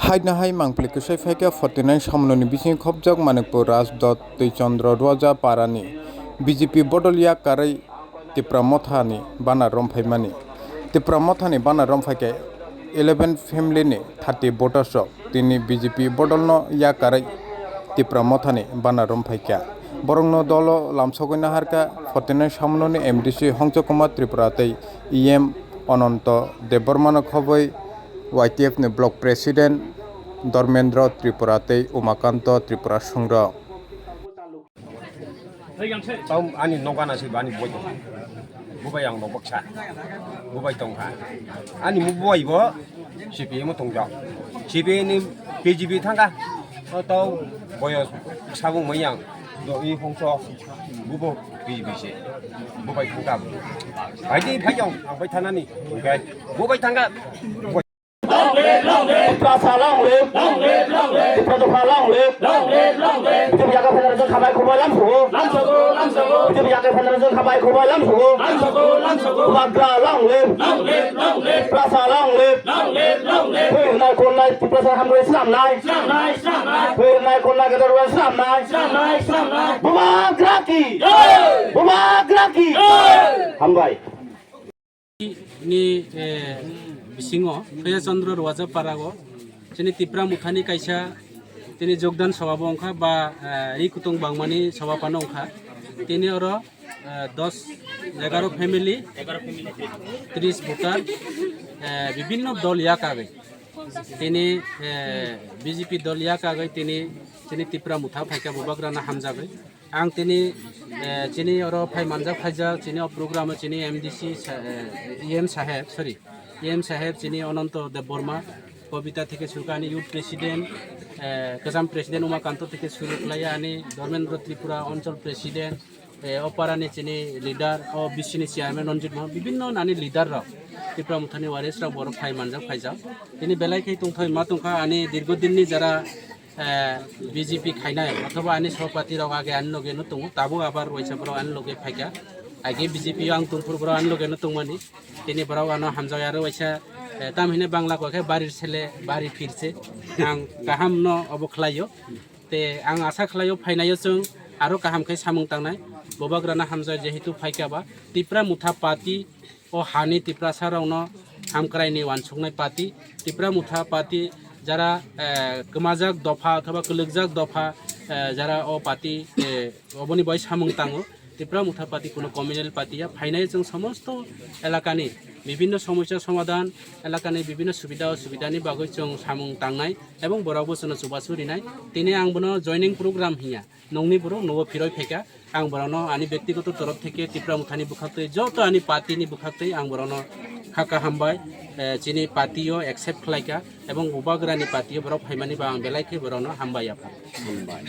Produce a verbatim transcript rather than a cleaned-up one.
Phaina hai mangpili kwsai phaikha forty nine samnoni bisingo khopjak Manikpur Rajdot twi Chandra Roja parani B J P bodol yak karwi Tipra Mothani bana romphaimani. Tipra Mothani bana romphaikha eleven family ni thirty voters rok tini B J P bodolno yak karwi Tipra Mothani bana romphaikha. Borokno dolo lamsogwi naharkha forty nine samnoni M D C Hongcho Kumar Tripura tei E M Ananto Debbarmano khobwi Y T F ni block president Dharmendra Tripura tei Umakanto Tripura songrok. Tau ani nokana si bani boi tong. Bubai ang nokbok sa. Bubai tong kha. Ani mu bubai bo C P M tong jak. C P M ni K G B thangka. O tau boyos sabung mai ang. Do i hongso. Bubo K G B se. Bubai thangka. Bai di phai jong ang bai thanani. Okay. Bubai thangka. Tiprasa long live. Long live, long live. Tiprasa long live. Long live, long live. Bidip yakai phanar jeng khabai khobai lam sugo. Lam sugo, lam sugo. Bidip yakai phanar jeng khabai khobai lam sugo. Lam sugo, lam sugo. Bubagra long live. Long live, long live. Tiprasa long live. Long live, long live. Thwi rwnai konnai Tiprasa hambai slamnai. Slamnai, slamnai. Thwi rwnai konnai gadar wan slamnai. Slamnai, slamnai. Bubagra ki. Jai. Bubagra ki. Jai. Hambai. Ni, eh, bisingo Kaya Chandra Roja Parago chini Tipra Muthani kaisa tini jogdan sabha bo wngkha ba, eh, ri kutung bangmani sabha phano wngkha. Tini oro, eh, dos, egaro family, tris voter, eh, bibinno dol yak agwi. Tini, eh, B J P dol yak agwi tini chini Tipra Mutha phaikha Bubagrano hamjagwi. Ang tini, eh, chini oro phai manjak phaijak, chini o program o chini M D C sa-, eh, E M saheb, sorry, E M saheb chini Ananto Debbarma, Kobita theke suru khe ani youth president, eh, kwcham president Umakanto theke suru khlai ani Dharmendra Tripura Anchal president, eh, o parani chini leader, o B C ni chairman Ranjit Mohan, bibinno nani leader rok, Tipra Muthani waris rok borok phai manjak phaijak. Tini belai khe tongthai ma tongkha ani dirgo dinni jara eh, B J P khainai, othoba ani sopati rok age ani loge no tongo, tabuk abar waisa borok ani loge phaikha. Age B J P o ang tongphuru borok ani loge no tongmani. Tini borok ano hamjak aro waisa, eh, tam hine Bangla kok khe barir sele, bari phirse. Ang kaham no obo khlaio. Te ang asa khlaio phainaio chwng aro kaham khe samung tangnai. Bubagrano hamjak jehetu phaikha ba Tipra Mutha Party o hani Tiprasa rokno hamkraini uansuknai party, Tipra Motha party, jara, eh, kwmajak dopha othoba kwlwkjak dopha, eh, jara o party, eh, oboni bai samung tango. Tipra Motha party kuno communal party ya, phainai chwng somosto elakani bibinno somosya somadhan, elakani bibinno subida osubidani bagwi chwng samung tangnai ebong borokbo chwngno chubachu rinai. Tini ang bono joining program hinya. Nongni borok nogo phiroi phaikha, ang borokno ani bektigoto torof theke Tipra Mothani bwkhaktwi, joto ani party ni bwkhaktwi ang borokno kha kaham bai, eh, chini party o accept khlaikha, ebong Bubagrani party o borok phaimani ba ang belai khe borokno hambai yapha. Hambai.